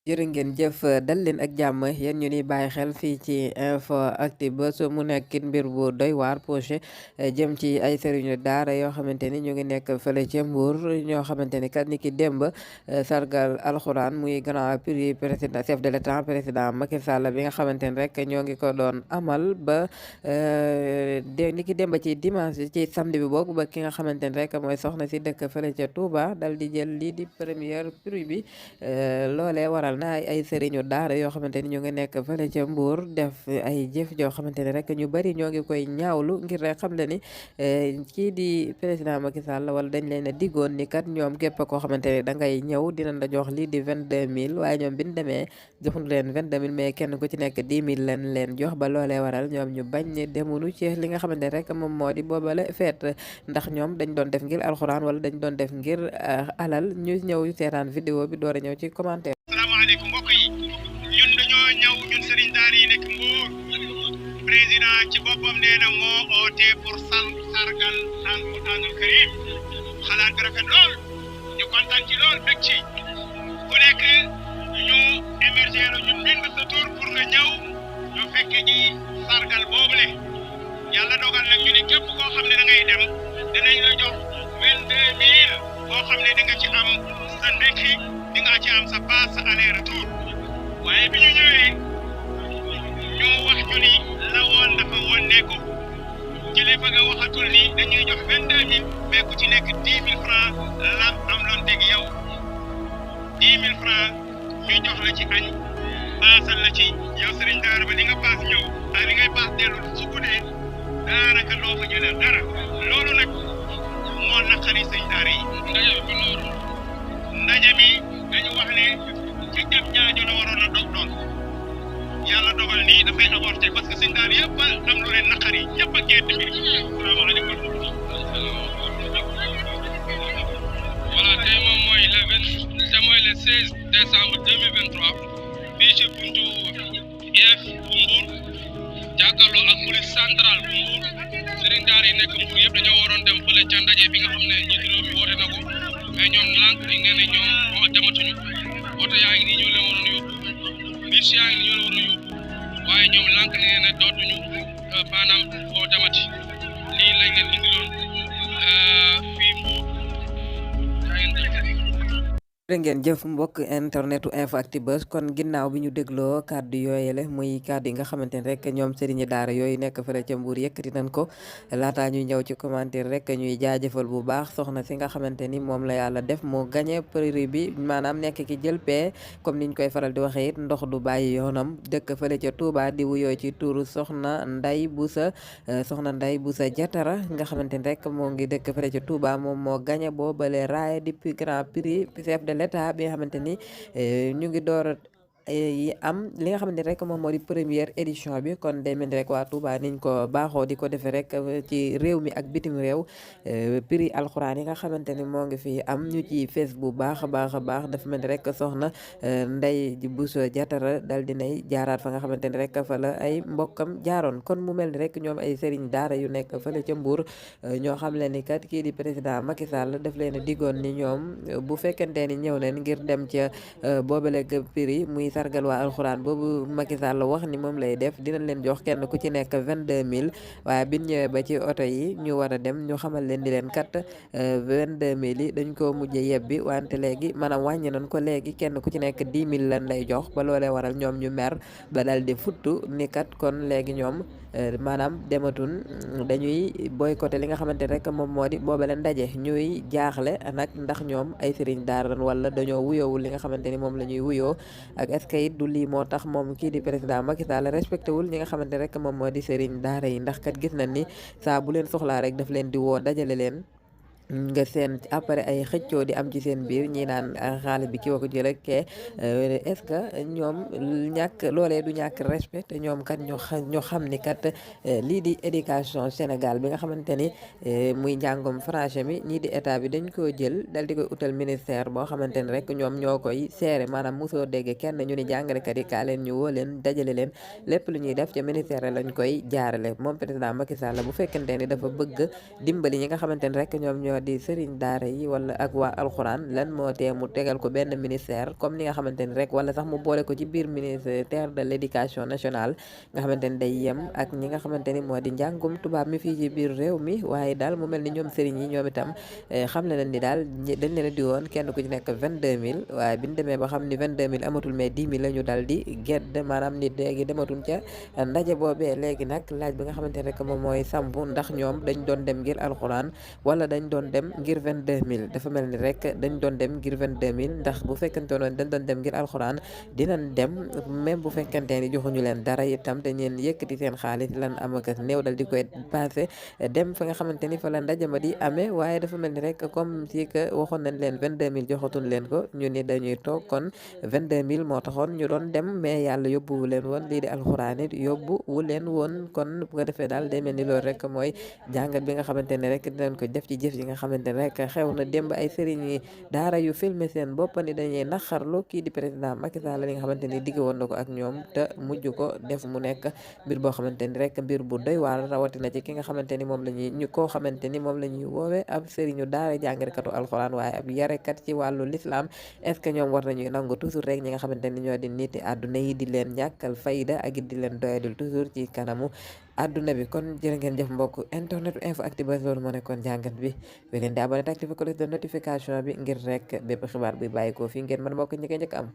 jërë ngeen jëf dal leen ak jàmm yéen ñu ni bàyyi xel fii ci info actu buzz mu nekk mbir bu doy waar poché jëm ci ay sëriñu daara yoo xamante ni ñu ngi nekk fële ca Mbour ñoo xamante ni kat ni ki démb sargal alxuraan muy grand prix président chef de l'état président Macky Sall bi nga xamante ni rek ñoo ngi ko doon amal ba ni ki démb ci dimanche ci samedi bi boobu ba ki nga xamante ni rek mooy soxna si dëkk fële ca Touba dal di jël lii di premier prix bi loolee waral na ay sëriñu daara yoo xamante ni ñu ngi nekk fële ca Mbour def ay jëf joo xamante ni rek ñu bari ñoo ngi koy ñaawlu ngir rek xam le ni kii di président Macky Sall wala dañ leen a diggoon ni kat ñoom képp koo xamante ni da ngay ñëw dinañ la jox lii di 22 000 waaye ñoom bi ñu demee joxuñu leen 22 000 mais kenn ku ci nekk 10 000 leen jox ba loolee waral ñoom ñu bañ ne demunu ci li nga xamante ni rek moom moo di boobale feet ndax ñoom dañ doon def ngir alxuraan wala dañ doon def ngir alal ñu ñëw seetaan vidéo bi door a ñëw ci commentaire. asalaamaaleykum mbokk yi ñun dañoo ñëw ñun sëriñ daara yi nekk Mbour président ci boppam nee na moo oote pour sargal alquraanul karim xalaat bi rafet lool ñu kontaan ci lool bég ci ku nekk ñu émerger la ñu bind sa tur pour nga ñëw ñu fekke ji sargal boobule yàlla dogal nag ñu ne képp koo xam ne da ngay dem dinañ la jox 22 000 boo xam ne di nga ci am sa ndekki di nga ci am sa paas sa aller retour waaye bi ñu ñëwee ñu wax ñu ni la woon dafa woon nekku kilifa ga waxatul ni dañuy jox 22 000 mais ku ci nekk 10 000 francs la am loon teg yow 10 000 francs ñu jox la ci añ paasal la ci yow sëriñ daara ba li nga paas ñëw ak li ngay paas dellu su guddee daanaka doo fa jëlee dara loolu nag moo naqari sëriñ daara yi ndaje mi dañu wax ne ci jëm ñaajo la waroon a doon yàlla dogal nii dafay avorté parce que sëñ daara yëpp am lu leen naqari ñëpp a génn mbir mi salaamaaleykum. voilà tey moom mooy le 16 décembre 2023 fii ci buntu IEF bu Mbour jàkkaarloo ak police centrale bu Mbour sëriñ daara yi nekk Mbour yëpp dañoo waroon dem fële ca ndaje bi nga xam ne njiitu réew mi woote na ko mais ñoom lànk yi ngeen ne ñoom moo dematuñu oto yaa ngi nii ñoo leen waroon yóbbu bis yaa ngi nii ñoo leen waroon yóbbu waaye ñoom lànk ngeen ne dootuñu maanaam boo demati lii lañ leen indiloon fii Mbour yaa ngeen def. jërë ngeen jëf mbokk internetu Info-Actu Buzz kon ginnaaw bi ñu dégloo kàddu yooyele muy kàddu yi nga xamante ne rek ñoom sëriñi daara yooyu nekk fële ca Mbour yëkkati nañ ko laataa ñuy ñëw ci commentaire rek ñuy jaajëfal bu baax soxna si nga xamante ni moom la yàlla def moo gagné prix bi maanaam nekk ki jël pee comme niñ koy faral di waxee it ndox du bàyyi yoonam dëkk fële ca Touba di wuyoo ci turu soxna Nday Busa Jatara nga xamante ni rek moo ngi dëkk fële ca Touba moom moo gagné boobale raaya depuis grand prix chef de l'état bi nga xamante ni ñu ngi door yi am li nga xamante rek moom moo di première édition bi kon day mel ni rek waa Touba niñ ko baaxoo di ko defee rek ci réew mi ak bitim réew prix alxuraan yi nga xamante ni moo ngi fi am ñu ci fees bu baax a baax a baax dafa mel ni rek soxna Ndey Bousso Diatara dal dinay jaaraat fa nga xamante ni rek fa la ay mbokkam jaaroon kon mu mel ni rek ñoom ay sëriñ daara yu nekk fële ca Mbour ñoo xam leen ni kat kii di président Macky Sall daf leen a diggoon ni ñoom bu fekkente ni ñëw leen ngir dem ca boobale prix muy sargal waa alxuraan boobu Macky Sall wax ni moom lay def dinañ leen jox kenn ku ci nekk 22 000 waaye biñ ñëwee ba ci oto yi ñu war a dem ñu xamal leen di leen kat 22 000 yi dañ ko mujjee yebbi wante léegi maanaam wàññi nañ ko léegi kenn ku ci nekk 10 000 lan lay jox ba loolee waral ñoom ñu mer ba dal di futtu ni kat kon léegi ñoom maanaam dematun dañuy boycotté li nga xamante rek moom moo di boobale ndaje ñuy jaaxle nag ndax ñoom ay sëriñ daara wala dañoo wuyoowul li nga xamante ni moom la ñuy wuyoo ak est-ce que it du lii moo tax moom kii di président Macky Sall respecté wul ñi nga xamante rek moom moo di sëriñ daara yi ndax kat gis nañ ni saa bu leen soxlaa rek daf leen di woo dajale leen nga seen après ay xëccoo di am ci seen biir ñi naan xaalis bi ki wa ko jël ak kee est-ce que ñoom loolee du ñàkk respect te ñoom kat ñu xam ni kat lii di éducation Sénégal bi nga xamante ni muy njàngum français mi ñii di état bi dañ koo jël dal di koy utal ministère boo xamante ni rek ñoom ñoo koy seere maanaam mosoo dégg kenn ñu ni jàngalekat yi kaa leen ñu woo leen dajale leen lépp lu ñuy def ca ministère lañ koy jaarale moom président Macky Sall bu fekkente ni dafa bëgg dimbali ñi nga xamante ni rek ñoom ñoo di sëriñ daara yi wala ak waa alxuraan lan moo tee mu tegal ko benn ministère comme ni nga xamante ni rek wala sax mu boole ko ci biir ministère de l'éducation nationale nga xamante ni day yem ak ñi nga xamante ni moo di njàngum tubaab mi fii ci biir réew mi. waaye daal mu mel ni ñoom sëriñ yi ñoom itam xam le leen ni daal dañ leen a di woon kenn ku ci nekk 22 000 waaye bi ñu demee ba xam ni 22 000 amatul mais 10 000 la ñu dal di gedd maanaam nit léegi dematul ca ndaje boobee. léegi nag laaj bi nga xamante ne rek moom mooy samp ndax ñoom dañ doon dem ngir alxuraan wala dañ doon dem ngir 22 000 dafa mel ni rek dañ doon dem ngir 22 000 ndax bu fekkente noonu dañ doon dem ngir alxuraan dinañ dem même bu fekkente ni joxuñu leen dara itam dañ leen yëkkati seen xaalis lan am ak néew dal di koy passé dem fa nga xamante ni fa la ndaje ma di amee. waaye dafa mel ni rek comme si que waxoon nañ leen 22 000 joxatuñ leen ko ñu ni dañuy toog kon 22 000 moo taxoon ñu doon dem mais yàlla yóbbuwu leen woon lii di alxuraan it yóbbuwu leen woon. kon bu ko defee daal day mel ni loolu rek mooy jàngat bi nga xamante ne rek dinañ ko def ci jëf yi nga xamante ne rek xew na démb ay sëriñ yi daara yu filmé seen bopp ni dañuy naxarlu kii di président Macky Sall li nga xamante ni digg woon na ko ak ñoom te mujj ko def mu nekk mbir boo xamante ni rek mbir bu doy waar rawatina ci ki nga xamante ni moom la ñuy ñu koo xamante ni moom la ñuy woowee ab sëriñu daara jàngalekatu alxuraan waaye ab yarekat ci wàllu l'islam. est ce que ñoom war nañuy nangu toujours rek ñi nga xamante ni ñoo di niti àdduna yi di leen ñàkkal fayda ak di leen doyadul toujours ci kanamu àdduna bi. kon jërë ngeen jëf mbokk internet info Actubuzz loolu moo nekkoon jàngat bi we leen di abonné te activé cloche de notification bi ngir rek bépp xibaar buy bàyyikoo fii ngeen mën mbokk ñi koy njëkk am.